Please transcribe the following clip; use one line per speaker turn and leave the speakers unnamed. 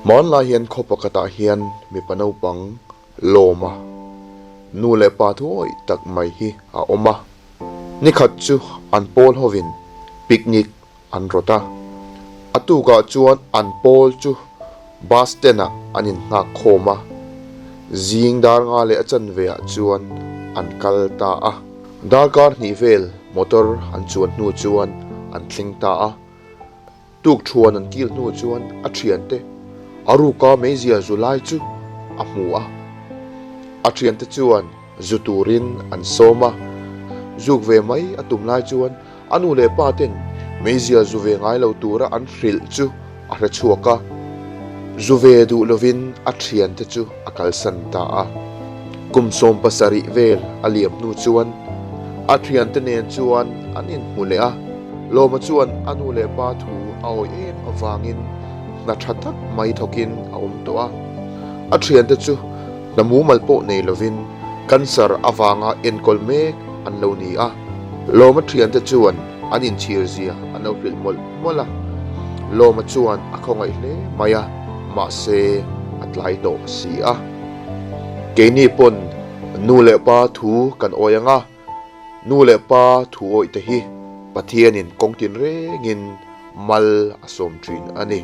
Hmanlai hian khaw pakhatah hian mipa naupang lawma nu leh pa thuawih tak mai hi a awm a. Nikhat chu an pawl hovin picnic an rawt a. A tukah chuan an pawl chu bus stand ah an innghak khawm a. Zing dar nga leh a chanve ah chuan an kal ta a. Darkar hnih vel motor an chuan hnu chuan an thleng ta a. Tuk thuan an kil hnu chuan a thiante a ruka meizia zu lai chu a hmu a. A thiante chuan zu turin an sawm a. Zuk ve mai a tum lai chuan a nu leh pa ten meizia zu ve ngai lo tura an hrilh chu a hre chhuak a. Zu ve duh lovin a thiante chu a kalsan ta a. Kum 70 vel a liam hnu chuan a thiante nen chuan an inhmu leh a. Lawma chuan a nu leh pa thu a awih em avangin hna tha tak mai thawkin a awm tawh a. A thiante chu hna mumal pawh nei lovin cancer avanga enkawl mek an lo ni a. Lawma thiante chuan an inchhir zia an lo hrilh mawlh mawlh a. Lawma chuan a khawngaih hle mai a, mahse a tlai tawh si a. Keini pawn nu leh pa thu kan awih ang a. Nu leh pa thu awih te hi Pathianin kawng tin rengin mal a sawm thin a ni.